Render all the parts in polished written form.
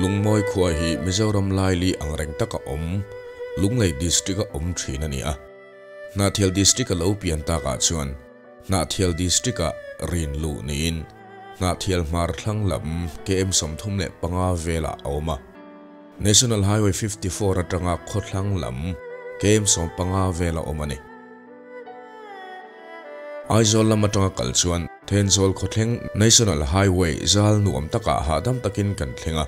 Lungmawi khua hi Mizoram laili ang reng taka awm, Lunglei District-a awm thin a ni a. Hnahthial District-a lo pian takah chuan Hnahthial District-ah rin luh niin Hnahthial hmar thlang lam KM 35 velah a awm a. National Highway 54 atanga khawthlang lam KM 15 vela awm a ni. Aizawl lam atanga kal chuan Thenzawl khawthleng National Highway zal nuam takah hahdam takin kan thleng a.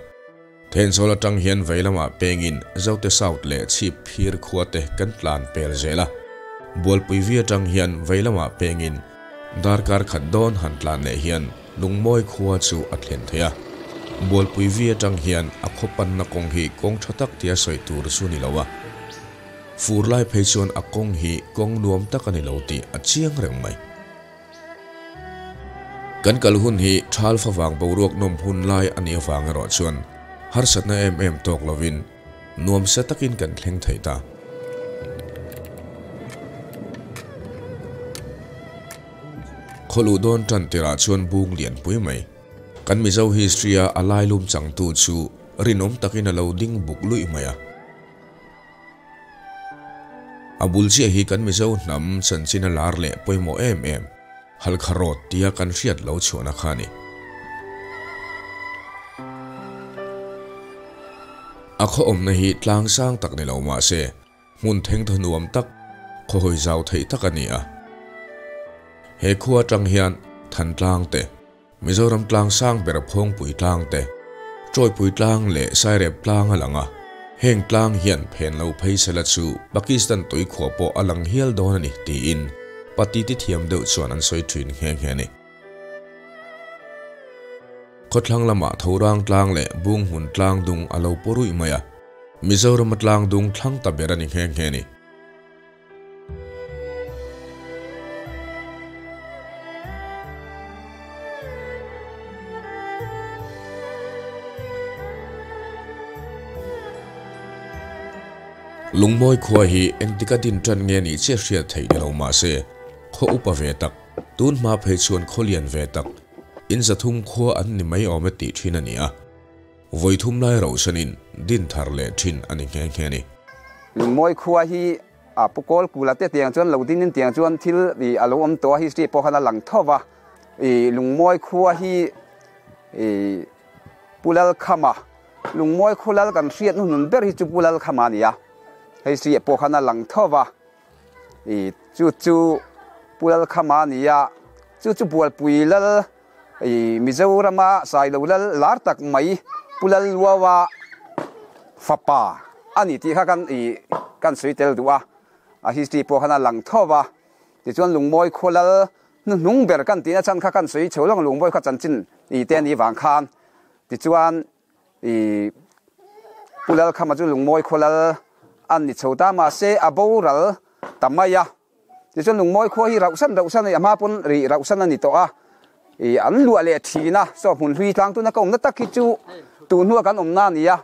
Thenzawl atang hian vei lamah pengin Zote South leh Chhip Phir khua te kan tlan pel zel a. Bualpui vi atang hian vei lamah pengin darkar khat dawn han tlan leh hian Lungmawi khua chu a thlen thei a. Bualpui vi atang hian a khaw panna kawng hi kawng tha tak tia sawi tur chu ni lo a. Fur lai phei chuan a kawng hi kawng nuam tak a ni lo tih a chiang reng mai. Kan kal hun hi thal favang boruak nawm hun lai a nih avang erawh chuan harsatna em em tawk lovin nuamsa takin kan thleng thei ta. Khawluh dawn tan tirah chuan bung lian pui mai. Kan Mizo history-a a lailum changtu chu rinawm takin a lo ding buk luih mai a. A bul chiah hi kan Mizo hnam chanchin a lar leh pawimawh em em, Halkha Road tia kan hriat lo chhuahna kha a ni. A khaw awmna hi tlang sang tak ni lo mah se, hmun thengthaw nuam tak, khaw hawi zau theih tak a ni a. He khua atang hian Thantlang te, Mizoram tlang sang ber Phawngpui tlang te, Tawipui tlang leh Sairep tlang a lang a, heng tlang hian phen lo phei sela chu Pakistan tuikhuah pawh a lang hial dawn a ni tiin pati ti thiam deuh chuan an sawi thin nghe nghe a ni. Khawthlang lamah Thorang tlang leh Bunghmun tlang dung a lo paw ruih mai a, Mizorama tlang dung thlang ta ber a ni nghe nghe a ni. Lungmawi khua hi engtika din tan nge nih chiah hriat theih ni lo mahse, khaw upa ve tak, tun hma phei chuan khaw lian ve tak, in zathum khua an ni mai awm e tih thin a ni a. Vawi thum lai rauhsanin din thar leh thin a ni nghe nghe a ni. Lungmawi khua hi a pu kawl kula te tiang chuan lo dinin tiang chuan thil i a lo awm tawh a, history pawh khan a lang tho va. I Lungmawi khua hi i Pu Lalkhama, Lungmawi khaw lal kan hriat hnuhnun ber hi chu Pu Lalkhama a ni a, history pawh khan a lang tho va. I chu chu Pu Lalkhama a ni a, chu chu Bualpui lal I Mizorama Sailo lal lar tak mai Pu Lalluaua fapa a ni tih kha kan i kan sawi tel duh a, a history pawh khan a lang tho va. Tichuan Lungmawi khaw lal hnuhnung ber kan tihna chhan kha kan sawi chho lawng Lungmawi khaw chanchin i te a nih vang khan. Tichuan i Pu Lalkhama chu Lungmawi khaw lal a ni chho ta mahse a boral ta mai a. Tichuan Lungmawi khua hi rauhsan rauhsan a ni, a hma pawn ri rauhsan a ni tawh a, ih an luah leh thin a, saw hmun hlui tlang tuna ka awmna tak hi chu tun hnua kan awmna a ni a,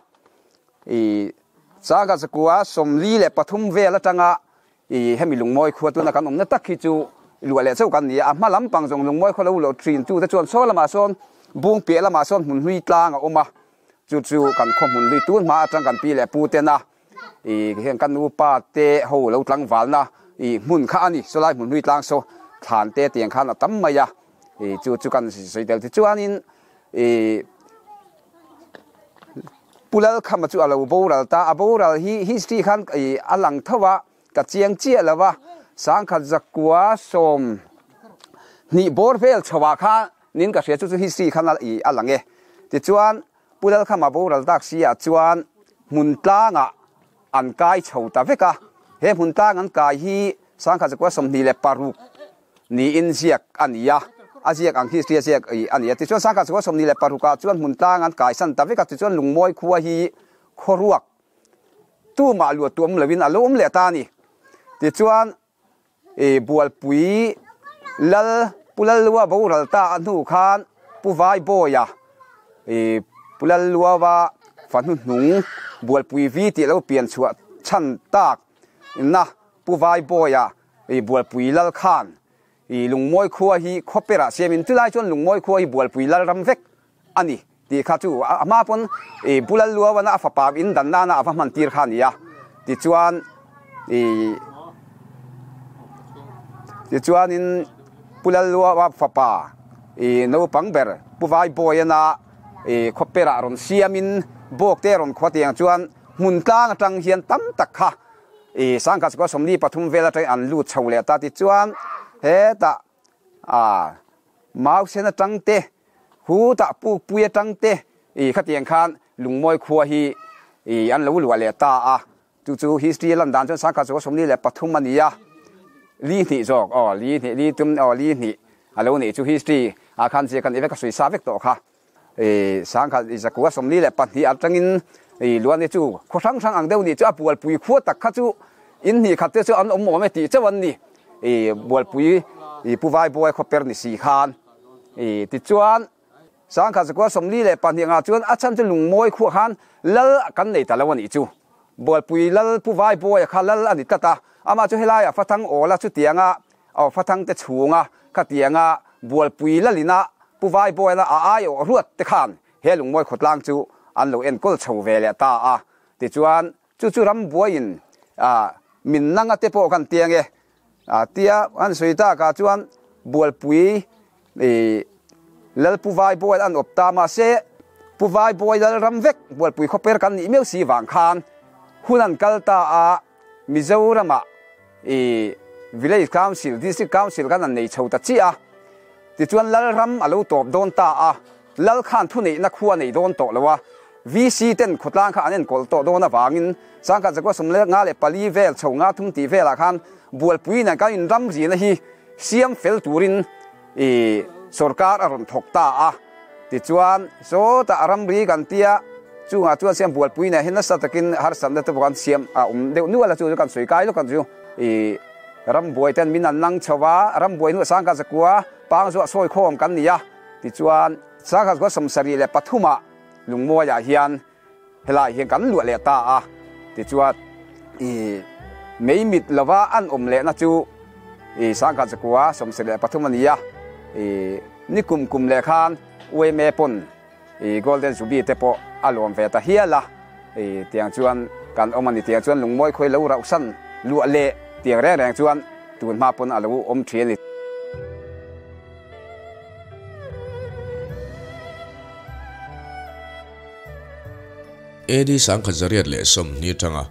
ih Changa zakua 43 vel atanga ih hemi Lungmawi khua tuna kan awmna tak hi chu luah leh chauh kan ni a, a hma lampang zawng Lungmawi khua lo luah thin tute chuan saw lamah sawn bung piah lamah sawn hmun hlui tlang a awm a, chu chu kan khaw hmun hlui tun hma atang kan pi leh pu tena I heng ka nupa te ho lo tlangvalna i hmun kha a ni, sawlai hmun hlui tlang saw thlan te tiang khan a tam mai a, i chu chu kan sawi tel ti chuanin i Pu Lalkhama chu a lo boral ta, a boral hi history khan i a lang tho a, ka chiang chiah lo a, 1920 bawr vel chho ah khan nin ka hria chu chu history khan i a lang e, tichuan Pu Lalkhama boral tak si ah chuan hmun tlangah an kai chho ta vek a, he hmun tlang an kai hi 1926 niin ziak a ni a, a ziak ang history a ziak a ni a. Tichuan 1926 ah chuan hmun tlang an kai san ta vek a, tichuan Lungmawi khua hi khawruak tumah luah tuam loin a lo awm leh ta a ni. Tichuan I Bualpui lal Pu Lalluaua boral ta a hnu khan Pu Vaibawia i Pu Lalluaua fahnu hnung Bualpui vi tih lo pian chhuah chhan tak na Pu Vaibawia i Bualpui lal khan i Lungmawi khua hi khawperah siamin chulai chuan Lungmawi khua hi Bualpui lal ram vek a ni. Tih kha chu a hma pawn i Pu Lalluawana a fapa in dan nana a va hman tir kha a ni a. Tichuan i tichuanin Pu Lalluawa fapa i naupang ber Pu Vaibawiana i khawperah rawn siamin bawk te rawn khua tiang chuan hmun tlang atang hian tam tak kha i sangkhat sakua 43 vel atangin an lut chho leh ta. Tichuan hetah a Mausen atang te, hu tah pukpui atang te i khatiang khan Lungmawi khua hi i an lo luah leh ta a. Chu chu history a lan dan chuan sangkhat sakua 43 a ni a, li hnih zawk aw li hnih li tum aw li hnih a lo nih chu history ah khan zia kan i vek a sawi sa vek tawh kha. I sangkhat i zakua 42 atangin i luan hi chu khaw hrang hrang ang deuh nih chu a bualpui khua tak kha chu in hnih khat te chu an awm awm e tih chauh an ni. I bualpui i Pu Vaibawi khaw per ni si khan i tichuan sangkhat zakua 42 angah chuan a chhan chu Lungmawi khua khan lal kan nei ta lo a nih chu. Bualpui lal Pu Vaibawi kha lal a ni tlat a, amah chu helaiah Fathang Awla chutianga Aw Fathang te chhunga khatianga Bualpui lalina Pu Vaibawiana a aiawh ruat te khan he Lungmawi khawtlang chu an lo enkawl chho ve leh ta a. Tichuan chu chu rambuaiin min nanga te pawh kan tiang e tia an sawi takah chuan Bualpui lal Pu Vaibawian an awp ta mahse Pu Vaibawi lal ram vek Bualpui khawper kan nih meuh si vang khan hun an kal ta a. Mizoramah i Village Council, District Council khan an nei chho ta chiah a, tichuan Lalram a lo tawp dawn ta a, Lal khan thuneihna khua nei dawn tawh lo a, VC ten khawtlang kha an enkawl tawh dawn avangin sangkhat zakua 54 vel chho nga thum tih velah khan Bualpui nen kan inramrina hi siam fel turin i sorkar a rawn thawk ta a, tichuan sawtah ramri kan tia chungah chuan siam Bualpui nen hian nasa takin harsatna te pawh kan siam a awm deuh nual a, chu chu kan sawi kai lawk ang chu. I rambuai ten min an nang chho a, rambuai hnuah sangkhat zakua pang zuah sawi khawm kan ni a, tichuan sangkhat zakua 73 ah Lungmawiah hian Helai hian kan luah leh ta a, tichuan i mei mit lova an awm lehna chu i sangkhat zakua 73 a ni a, i ni kum kum leh khan UMA pawn i Golden Jubilee te pawh a lawm ve ta hial a, i tiang chuan kan awm a ni. Tiang chuan Lungmawi khawi lo rauhsan luah leh tiang reng reng chuan tun hma pawn a lo awm thin a ni. AD 1920 atanga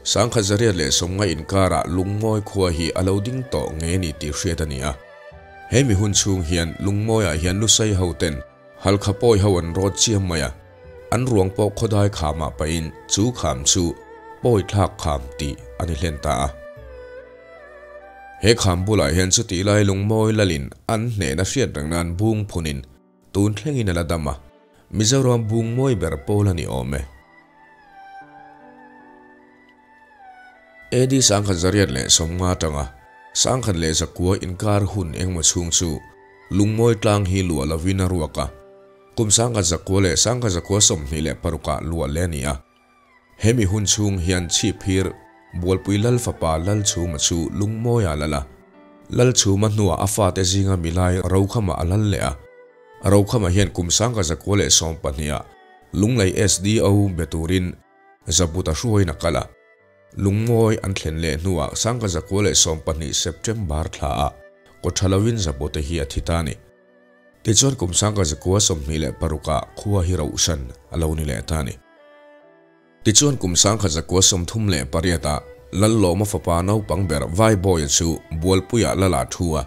1950 inkarah Lungmawi khua hi a lo ding tawh nge ni tih hriat a ni a. He mi hun chhung hian Lungmawiah hian Lusei ho ten Halkha pawi ho an rawt chiam mai a, an ruang pawh khawdai khamah pahin chu kham chu pawi thlak kham tih a ni hlen ta a. He kham bulah hian chutih lai Lungmawi lalin an hnehna hriat reng nan bung phunin tun thlengin a la dam a, Mizoram bung mawi ber pawl a ni awm e. AD 1950 atanga 1900 inkar hun engmaw chhung chu Lungmawi tlang hi luah lovin a ruak a, kum 1900 leh 1926 ah luah leh a ni a. Hemi hun chhung hian Chhipphir Bualpui Lal fapa Lalchhuma chu Lungmawia lal a, Lalchhuma hnuah a fate zinga milai Rokhama a lal leh a. Rokhama hian kum 1912 ah Lunglei SDO be turin Zabuta hruaiin a kal a. Lungmawi an thlen leh hnuah 1912 September thla ah kawtha lovin Zabute hi a thi ta a ni. Tichuan kum 1926 ah khua hi rohsan a lo ni leh ta a ni. Tichuan kum 1938 ah Lallawma fapa naupang ber Vaibawia chu Bualpuiah lala thu a.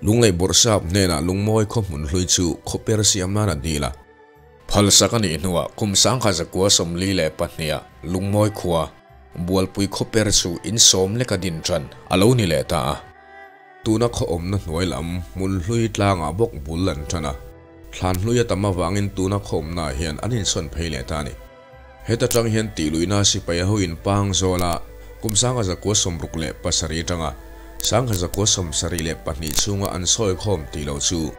Lunglei Bawrhsap hnenah Lungmawi khaw hmun hlui chu khaw per siam nan a dil a. Phalsak a nih hnuah kum 1942 ah Lungmawi khua Bualpui khaw per chu in sawm leka din tan a lo ni leh ta a. Tuna khaw awmna hnuai lam hmun hlui tlangah bawk bul an tan a, thlan hlui a tam avangin tuna khaw awmnaah hian an insawn phei leh ta a ni. Heta tang hian tihluihna sipai a hoin pang zawl a, kum 1967 atanga 1972 chhunga an sawi khawm tih loh chu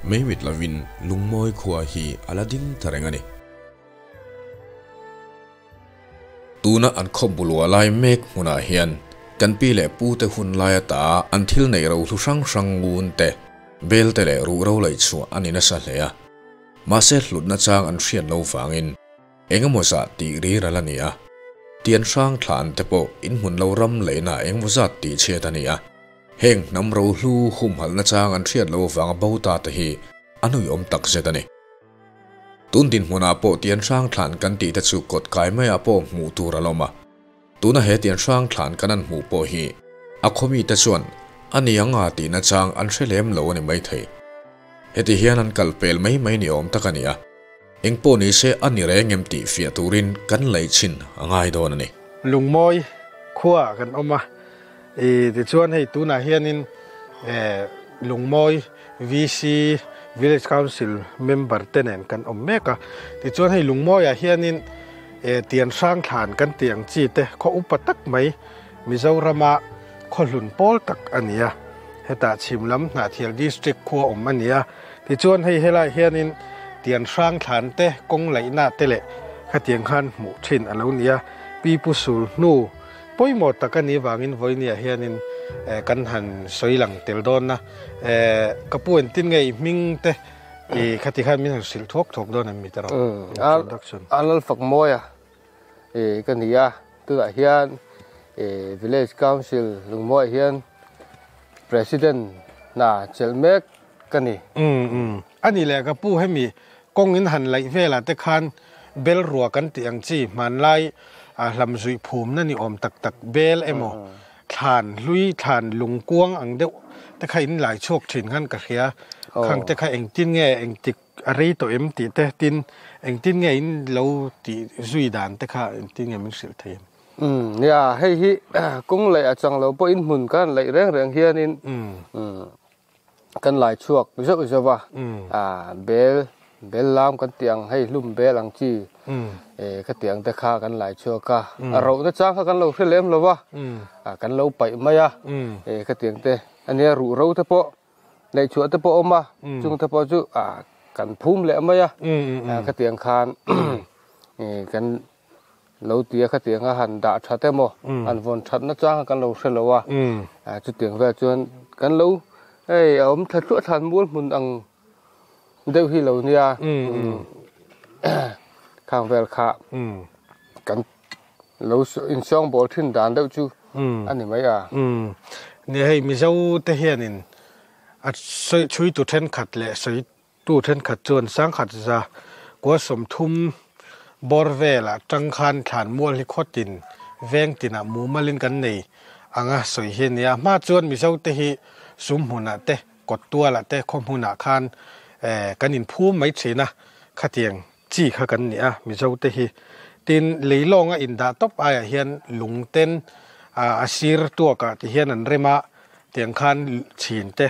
mei mit lovin Lungmawi khua hi a la ding ta reng a ni. Tuna an khaw bulua lai mek hmunah hian kan pi leh pu te hun lai ata an thil neih ro hlu hrang hrang ngun te, bel te leh ruh ro laih chhuah a ni nasa hle a. Mahse hlutna chang an hriat lo vangin engemaw zah tih rir a la ni a. Tian hrang thla an te pawh inhmun lo ram leihna engemaw zat tih chhiat a ni a. Heng hnam rohlu humhalhna chang an hriat lo vanga bo ta te hi an uiawm tak zet a ni. Tun dinhmunah pawh tian hrang thlan kan tih te chu kawt kai maiah pawh hmuh tur a lawm a. Tuna he tian hrang thlan kan an hmuh pawh hi a khawmite chuan a ni ang a tihna chang an hre lem lo a ni maithei. Heti hian an kal pel mai mai ni awm tak a ni a, eng pawh ni se a ni reng em tih fiah turin kan laih chhin a ngai dawn a ni. Lungmawi khua kan awm a, i tichuan hei tunah hianin Lungmawi VC Village Council member te nen kan awm mek a, tichuan hei Lungmawiah hianin E tian hrang thlan kan tih ang chi te khaw upa tak mai Mizorama khaw hlun pawl tak a ni a, hetah chhim lam Hnahthial District khua awm a ni a, tichuan hei helai hianin tian hrang thlan te kawng laihna te leh khatiang khan hmuh thin a lo ni a, Pi Pu Sul hnu pawimawh tak a nih vangin vawinia hianin kan han sawi lang tel dawn a, ka pu entin nge i hming te I khati khan min han hrilh thuak thuak dawn em mi te rawh introduction. A lal fak mawi a i ka ni a tunah hian i village council lungmawiah hian president hna chelh mek ka ni. Um um a ni leh ka pu hemi kawng in han laih velah te khan bel rua kan tih ang chi hmanlai a hlam zuih phumna ni awm tak tak bel emaw Thlan hlui thlan lungkuang ang deuh te kha in lai chhuak thin khan ka hria. Khang te kha engtin nge engtik a rei tawh em tih te tin engtin nge in lo tih zui dan te kha engtin nge min hrilh thei em? Umm nia hei hi kawng laih a chang lo pawh in hmun khan laih reng reng hianin Kan lai chhuak zeuh zeuh a, ah bel bel lam kan tih ang hei hlum bel ang chi eh ka tih ang te kha kan lai chhuak a, a roh na chang kha kan lo hre lem lo va, ah kan lo paih mai a, eh ka tih ang te ania ruh ro te pawh neih chhuah te pawh a awm a, chung te pawh chu ah kan phum leh mai a, ah ka tih ang khan eh kan Lo tia khatiang a han dah that emaw, han vawn that na chang kan lo hre lo a, chutiang vel chuan kan lo hei a awm thla thluah thlan mual hmun ang deuh hi lo nia khang vel kha kan lo insawng bawl thin dan deuh chu a ni mai a. Nia hei Mizo te hianin a sawi chhui tu thenkhat leh sawi Tu thenkhat chuan sangkhat za kua 30 bawr velah tang khan thlan mual hi khawtin veng tinah mumalin kan nei anga sawi hi a nia. Hma chuan Mizo te hi sum hmunah te, kawt tualah te, khaw hmunah khan kan inphum mai thin a, khatiang chi kha kan ni a Mizo te hi. Tin, leilawnga indah tawp aiah hian lung ten a sir tuakah ti hian an rem a, tiang khan chhin te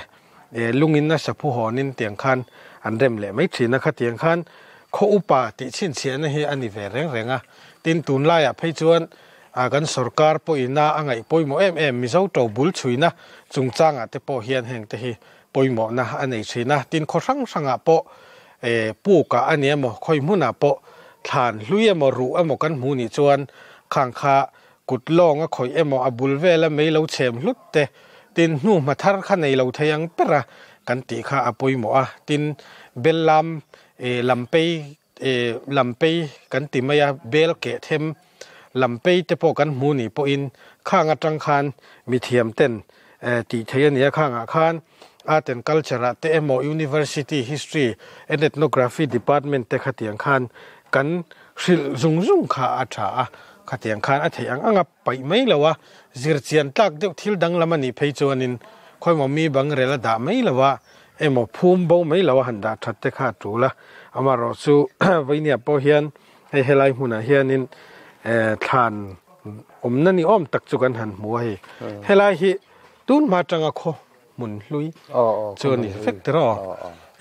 E lungin a saphu hawnin tiang khan an rem leh mai thin a, khatiang khan khaw upa tih chhinchhiahna hi a ni ve reng reng a. Tin, tunlaiah phei chuan kan sorkar pawhina a ngaih pawimawh em em Mizo to bul chhuina chungchangah te pawh hian heng te hi pawimawhna a nei thin a. Tin, khaw hrang hrangah pawh e pukah a ni emaw khawi hmunah pawh thlan hlui emaw ruh emaw kan hmuh nih chuan khang kha Kut lawng a khawih emaw a bul vela mei lo chhem hlut te, tin hnu hma thar kha nei lo thei ang ber a kan tih kha a pawimawh a, tin bel lam eh lam pei eh lam pei kan ti mai a, bel keh them lam pei te pawh kan hmu ni pawhin khang atang khan mithiam ten eh tih theih a ni a, khangah khan Art and Culture ah te emaw University History and Ethnography Department te khatiang khan kan Hrilh zung zung kha a tha a, khatiang khan a theih ang ang a paih mai lo a, zir chian tlak deuh thil danglam a nih phei chuanin khawimaw mi bang rel a dah mai lo a, emaw phum bo mai lo a han dah that te kha a tul a, amaherawh chu Vainia pawh hian hei helai hmunah hianin thlan awmna ni awm tak chu kan han hmu a hei, helai hi tun hma atanga khaw hmun hlui chu a ni vek tiraw?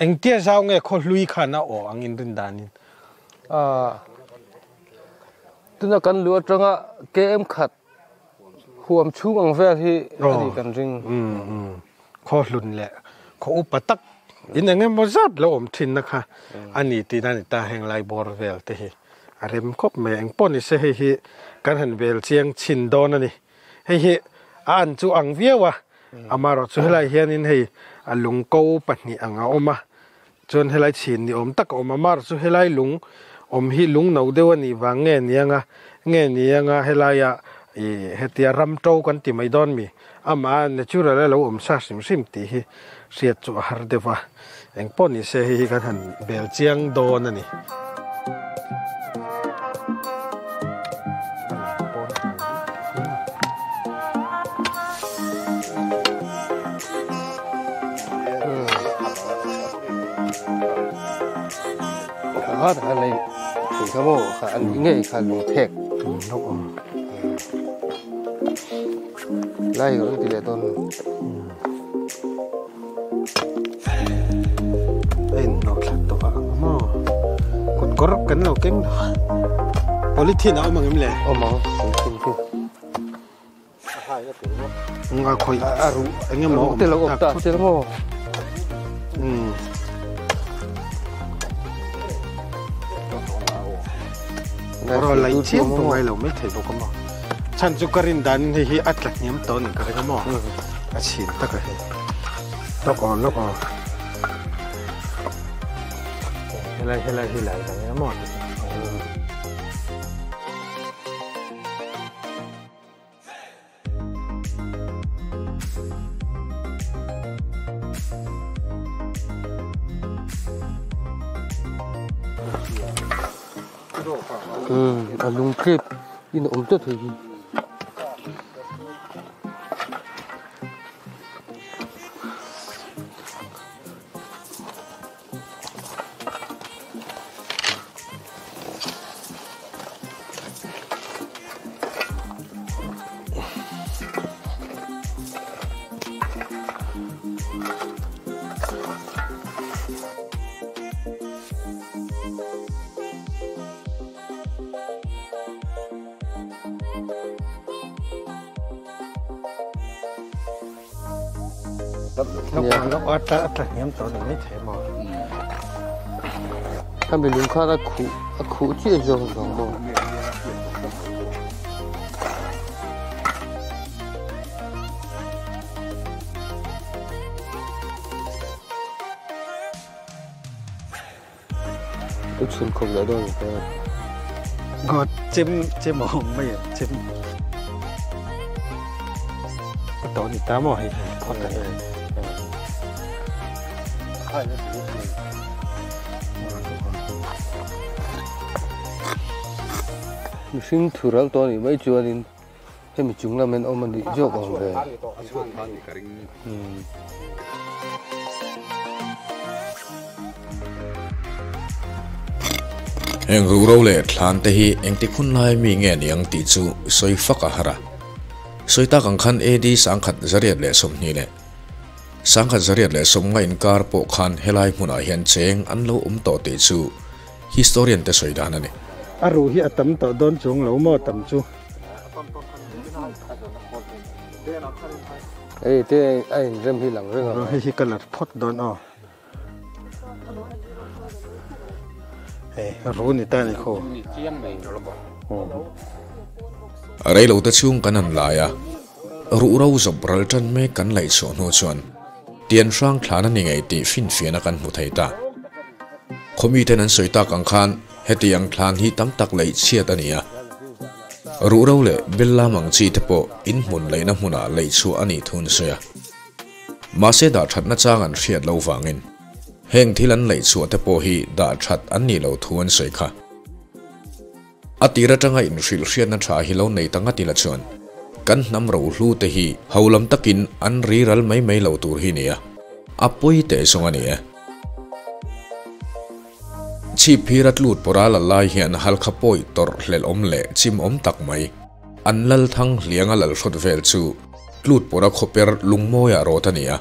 Engtia zau nge khaw hlui khan a aw ang inrin danin? Tuna kan luh atanga KM khat huam chhung ang vel hi a ni kan ring. Khaw hlun leh khaw upa tak in eng emaw zat lo awm thin na kha a ni tih na ni ta heng lai bawr vel te hi a rem khawp mai. Eng pawh ni se hei hi kan han vel chiang chhin dawn a ni. Hei hi a an chu ang viau a, amaherawhchu helai hianin hei a lungko pahnih ang a awm a. Chuan helai chhin ni awm tak a awm a, mar chu helai lung awm hi lung no deuh a nih vang nge nianga nge nianga helaia ih hetia ram to kan ti mai dawn mi amah natural a lo awm sa hrim hrim tih hi hriat chu a har deuh a, eng pawh ni se hei hi kan han bel chiang dawn a ni. Kha kha lei thei kha maw kha an ngei kha lung phek lai kan ti leh dawn a in hnawh thla tawh a ang maw kut kawr kan lo keng lo polythene a awm ang em le awm ang polythene chu Nga khawih a ruh eng emaw awm te lo awm ta che maw um Ro lai chiam pawh ngai lo mai thei bawk a maw chhan chu ka rin danin hei hi a tla hniam tawh a ni ka ring a maw a chhin tak a hei lawk aw lawk aw helai helai hi lai ka ring a maw. A lung tlep in a awm tlat hei hi. Khami lung khan a khuh a khuh chiah zawk zawk maw. Ka chhun khawp leh dawn ka. God chem chem a awm mai ang chem. Ka tawh ni ta maw hei hei phawt a ni. Mihring thural tawh a nih mai chuanin hemi chung lam hian awm a nih zawk ang ve. Heng ruhro leh thlan te hi engtik hun lai mi nge niang tih chu sawi fak a har a. Sawi tak ang khan AD 1920 leh 1990 inkar pawh khan helai hmunah hian cheng an lo awm tawh tih chu historian te sawi dan a ni. A ruh hi a tam tawh dawn chuang lo maw tam chu. Hei te a inrem hi lang reng a. Hei hi ka lar phawt dawn aw. Hei ru ni ta ni khaw. Reilo te chhung kan han lai a, ruhro zawp ral tan mek kan laih chhuah hnu chuan tian hrang thlan a ni ngei tih finfiahna kan hmu thei ta. Khawmi ten an sawi tak ang khan hetiang thlan hi tam tak laih chhiat a ni a. Ruhro leh bel lam ang chi te pawh in hmun laihna hmunah laih chhuah a nih thu an sawi a. Mahse dah thatna chang an hriat lo vangin heng thil an laih chhuah te pawh hi dah that an nih lo thu an sawi kha. A tir atanga inhrilh hriatna tha hi lo nei ta ngat ila chuan kan hnam rohlu te hi ho lam takin an ri ral mai mai lo tur hi nia, a pawi teh zawng a ni e. Chhip phira tlut pawra la lai hian halkha pawi tawrh hlelh awm leh chim awm tak mai an lal thang hlianga lal hrawt vel chu tlut pawra khawper lungmawiah rawt a ni a.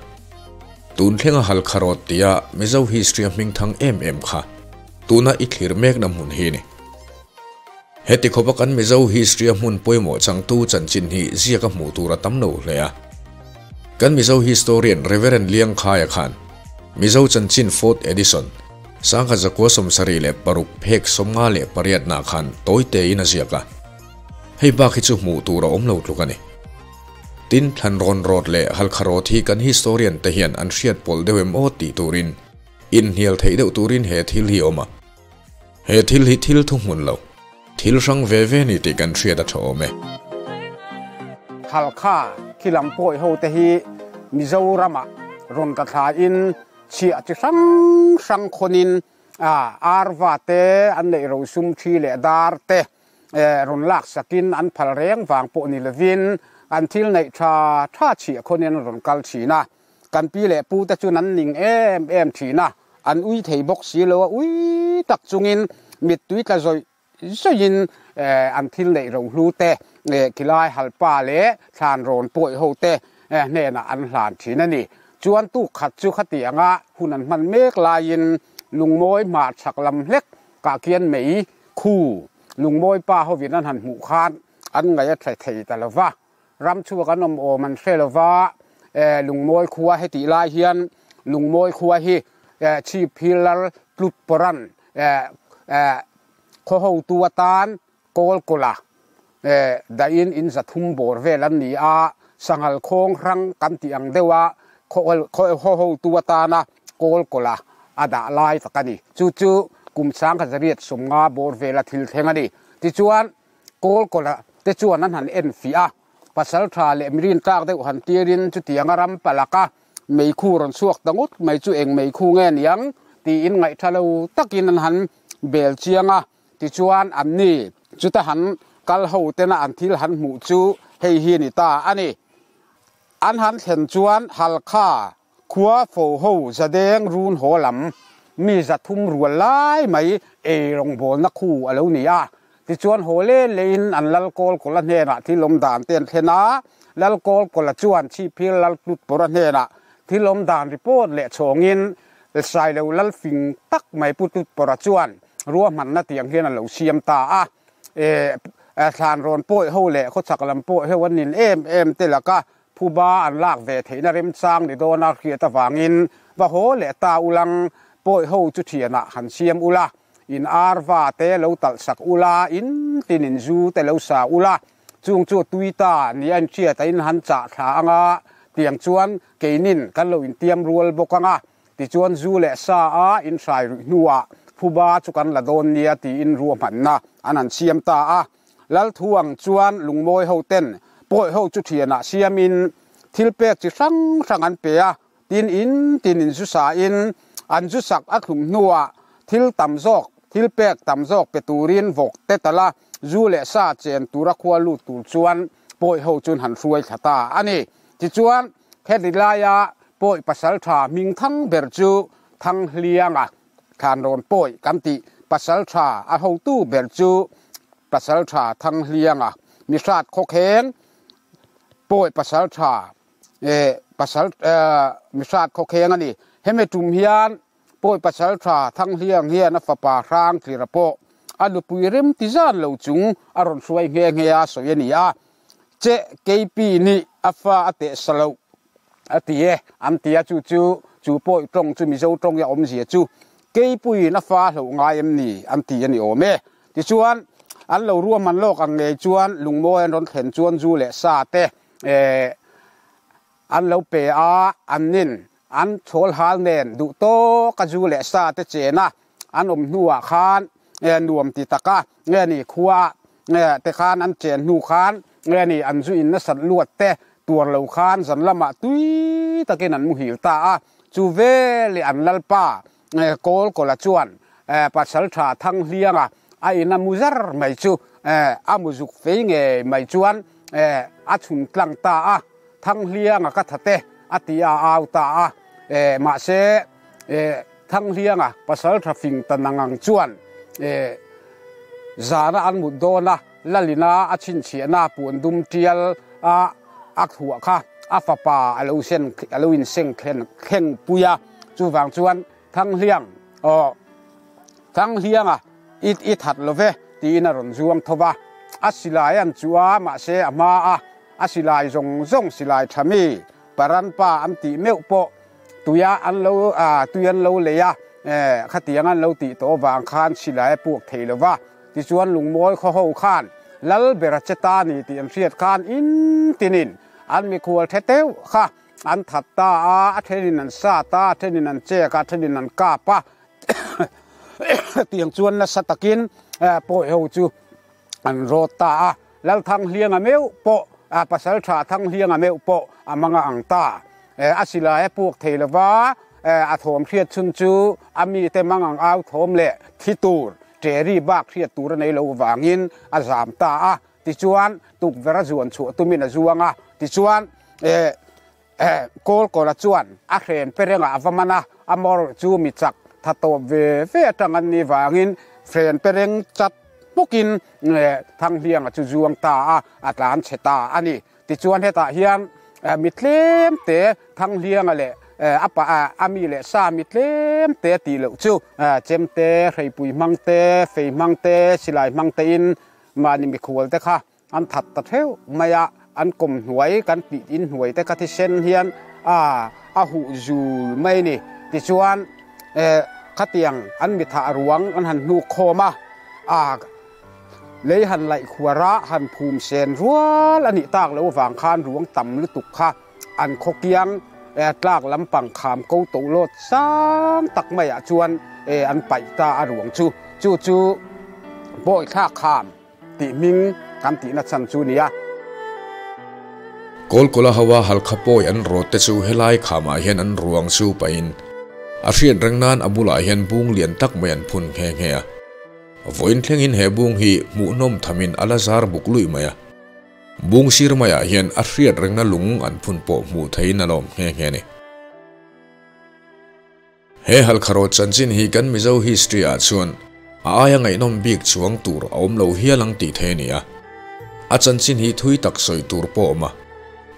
Tun thlenga halkha rawt tia Mizo history a hming thang em em kha tuna i thlir mekna hmun hi ni. Heti khawpa kan Mizo history a hmun pawimawh changtu chanchin hi ziak a hmuh tur a tam lo hle a. Kan Mizo historian Reverend Liang Khaia khan Mizo chanchin fourth edition 1976 phek 58 nah khan tawi tein a ziak a. Hei bak hi chu hmuh tur a awm lo tluk a ni. Tin, Thlanrawn rawt leh Halkha rawt hi kan historian te hian an hriat pawlh deuh em aw tih turin. Inhnial theih deuh turin he thil hi a awm a. He thil hi thil thuhmun lo, thil hrang ve ve ni tih kan hriat a tha awm e. Halkha khi lam pawi ho te hi Mizoramah rawn ka thlain chhiah chi hrang hrang khawnin arva te an neih rosum thi leh dar te rawn lak sakin an phal reng vang pawh ni lovin an thil neih tha tha chhiah khawnin an rawn kal thin a. Kan pi leh pu te chuan an ning em em thin a, an ui thei bawk si lo a, ui tak chungin mittui tla zawih zawih in an thil neih rohlu te khilai halpa leh thlan rawn pawi ho te hnenah an hlan thin a ni. Chuan tuk khat chu khatianga hun an hman mek laiin lungmawi hmar chhak lam hlek kah khian mei khu lungmawi pa hovin an han hmuh khan an ngaih a tha thei ta lo va. Ram chhuak an awm awm an hre lo va, Lungmawi khua hetih lai hian Lungmawi khua hi Chhipphir lal tlut pawran khaw hotu atan Kawlkawla dahin in 300 bawr vel an ni a, Sanghal khawng hrang kan tih ang deuha khaw hotu atana Kawlkawla a dah lai tak a ni. Chu chu kum 1850 bawr vela thil thleng a ni. Tichuan, Kawlkawla te chuan an han en fiah a, pasal tha leh mirin tlak deuh han tirin chutianga ram palaka meikhu rawn chhuak ta ngawt mai chu eng meikhu nge niang tiin ngaihtha lo takin an han bel chiang a, tichuan an ni chuta han kal ho tena an thil han hmuh chu hei hi ni ta a ni. An han thlen chuan Halkha Khua fo ho zadeng run haw lam mi 300 rual lai mai ei rawngbawlna khu a lo ni a. Tichuan haw le leiin an lal kawl kawla hnenah thil awm dan te an thlen a, lal kawl kawla chuan Chhipphir lal Tlutpawra hnenah thil awm dan report leh chhawngin Sailo lal fing tak mai Pu Tlutpawra chuan ruahmanna tiang hian a lo siam ta a. E thlan rawn pawi ho leh khawchhak lam pawi ho an nin em em te laka Phuba an lak ve theihna remchang ni dawna hriat avangin va haw leh ta ulang pawi ho chu thianah han siam ula, in arva te lo talh sak ula, in tin in zu te lo sa ula, chung chu tui ta ni a inhriat a in han chah thla anga, tiang chuan keinin kan lo intiam rual bawk anga, tichuan zu leh sa a in hrai ruih hnuah phuba chu kan la dawn nia tiin ruahmanna an han siam ta a. Lalthuang chuan lungmawi ho ten pawi ho chu thianah siamin thil pek chi hrang hrang an pe a, tin in tin in zu sain an zu sak a thlum hnuah thil tam zawk thil pek tam zawk pe turin vawk te tala zu leh sa chen tura khua lut tur chuan pawi ho chun han hruai thla ta a ni. Tichuan heti laia pawi pasaltha hming thang ber chu Thanghlianga Thlan rawn pawi kan tih pasaltha a hotu ber chu Pasaltha Thanghlianga Mihrat khawkheng pawi pasaltha pasal Mihrat khawkheng a ni. Hemi tum hian pawi pasaltha Thanghliang hian a fapa hrang tlira pawh a nupui rem ti zan lo chung a rawn hruai nghe nghe a sawi a ni a, che keipi nih a fa a teh sa loh A ti e, an ti a, chu chu, chu pawi tawng chu Mizo tawng i a awmzia chu Keipuiin a fa hloh ngai em ni? an ti a ni awm e. Tichuan, an lo ruahman lawk ang ngei chuan lungmawi an rawn thlen chuan zu leh sa te an lo pe a, an nin an chhawl hal nen duh tawka zu leh sa te chen a an awm hnuah khan nuam ti taka nge ni khua te khan an chen hnu khan nge ni an zu in nasat luat te tuar lo khan zan lamah tui takin an muhil ta a, chu veleh an lalpa Kawlkawla chuan Pasaltha Thanghlianga a in a mu zar mai chu a mu zuk fei ngei mai chuan a chhun tlang ta a, Thanghlianga ka that e a ti a au ta a, mahse Thanghlianga Pasaltha fing ta nangang chuan zana an mut dawn a, Lalina a chhinchhiahna puan dum tial a a thuah kha a fapa a lo sen a lo inseng thlen thleng pui a, chuvang chuan Thanghliang aw Thanghlianga i i that lo ve tiin a rawn zuang tho va, a silai an chu a mahse a hma a a silai zawng zawng silai tha mi Paranpa an tih meuh pawh tuia an lo tui an lo lei a, khatiang an lo tih tawh avang khan silai a puak thei lo va. Tichuan lungmawi khaw ho khan lal ber a che ta ni tih an hriat khan in tinin an mikhual the teuh kha. An that ta a, a thenin an sat a, a thenin an chek a, a thenin an kap a. Tiang chuan nasa takin pawi ho chu an rawt ta a. Lalthanghlianga meuh pawh, pasal tha Thanghlianga meuh pawh a manga ang ta. A silai a puak thei lova, a thawm hriat chhun chu a mite mangang au thawm leh thi tur, ṭeri bak hriat tur a nei lo vangin a zam ta a. Tichuan, tukverh a zuan chhuah tumin a zuang a. Tichuan, Kawlkawla chuan a hren pe rengah a va man a, a mawr chu mi chak tha tawp ve ve atang an nih vangin hren pe reng chat hmukin Thanghlianga chu zuang ta a, a tlan chhe ta a ni. Tichuan hetah hian mi tlem te Thanghlianga leh a pa a mi leh sa mi tlem te tih loh chu chemte, hreipui hmang te, fei hmang te, silai hmang tein mahni mikhual te kha an that ta theuh mai a, an kawm hnuai kan tih in hnuai te kha thisen hian a a huh zul mai a ni. Tichuan khatiang an mithah ruang an han hnuk khawm a, a lei han laih khuar a, han phum sen rual a nih tak loh avang khan ruang tam lutuk kha an khawkiang tlak lampang kham ko to lawt sang tak maiah chuan an paih ta a ruang chu. Chu chu Bawithlak kham tih hming kan tihna chhan chu nia. Kawlkawla hoa Halkha pawi an rawt te chu helai khamah hian an ruang chu pahin a hriat reng nan a bulah hian bung lian tak mai an phun nghe nghe a. Vawiin thlengin he bung hi hmuhnawm thamin a la zar buk luih mai a. Bung sir maiah hian a hriat rengna lung an phun pawh hmuh theihin a lawm nghe nghe a ni. He Halkha rawt chanchin hi kan Mizo history ah chuan a aia ngaihnawm bik chuang tur a awm lo hial ang tih thei a ni a. A chanchin hi thui tak sawi tur pawh a awm a,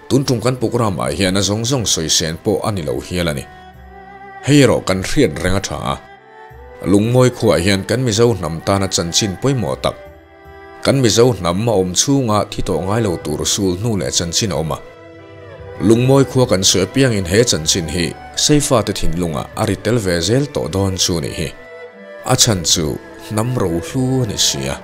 tun tum kan program ah hian a zawng zawng sawi sen pawh a ni lo hial a ni. Hei erawh kan hriat reng a tha a, Lungmawi khuaah hian kan Mizo hnam tana chanchin pawimawh tak, Kan Mizo hnam a awm chhunga thi tawh ngai lo tur sul hnu leh chanchin a awm a. Lungmawi khua kan sawi apiangin he chanchin hi Seifate thinlungah a ri tel ve zel tawh dawn chu nih hi. A chhan chu hnam rohlu a ni si a.